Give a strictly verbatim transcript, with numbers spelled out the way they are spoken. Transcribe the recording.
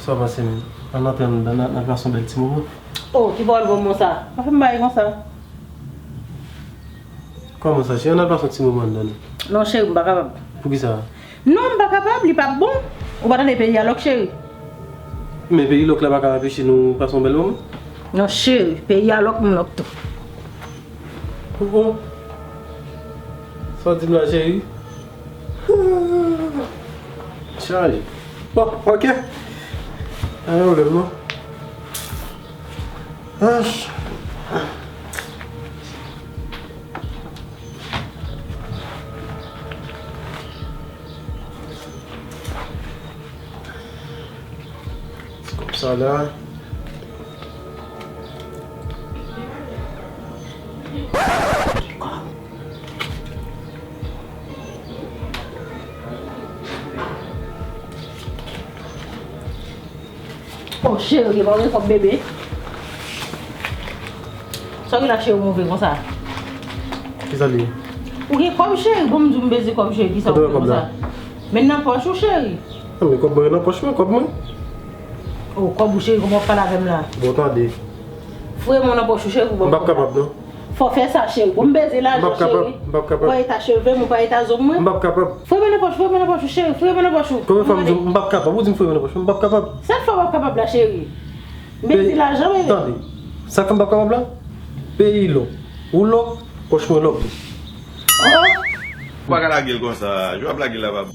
Sa pase menm? Ann antre anndan, n a, n a pase yon bèl ti moman. Oh, ki pawòl granmoun sa? Pa fè m bagay konsa. Kòman sa, cheri? Ann al pase yon ti moman anndan non. Non, cheri, m pa kapab. Poukisa? Non, m pa kapab, li p ap bon. Ou pa tande peyi a lòk, cheri. Men peyi lòk la pa ka anpeche nou pase yon bèl moman? Non, cheri, peyi a lòk, m lòk tou. Oh, oh. Sa w di m la, cheri? Chaje. Bon, ok. Pa gen pwoblèm non. Ah. Ti kòb sa la. Oh, cheri, pa gen kòb bebe. Sa w gen la, cheri, ou move konsa? Kisa li ye? Ou gen kòb, cheri? Bon, m di w m bezwen kòb, cheri. Kisa w gen konsa? Men nan pòch ou, cheri. Non, men kòb mwen nan pòch mwen, kòb mwen. Oh, kòb ou, cheri, kòman w ap pale avè m la? Bon, tande. Foure men w nan pòch ou, cheri, pou ban m kòb la. M p ap kapab non. Fò w fè sa, cheri. Bon, m peze lajan, cheri. M p ap kapab, m p ap kapab. Ou pa eta cheve m, ou pa eta zo m mwen. M p ap kapab. Foure men nan pòch ou, foure men nan pòch ou, cheri. Foure men nan pòch ou. Konbyen fwa m di w m p ap kapab? Ou di m foure men nan pòch mwen, m p ap kapab. Sa k fè w p ap kapab la, cheri? M peze lajan, bebe. Tande. Sa k fè m p ap kapab la? Peyi lòk. Ou lòk, pòch mwen lòk tou. Oh! Ou pa ka lage l konsa. Jan w ap lage l la pa bon.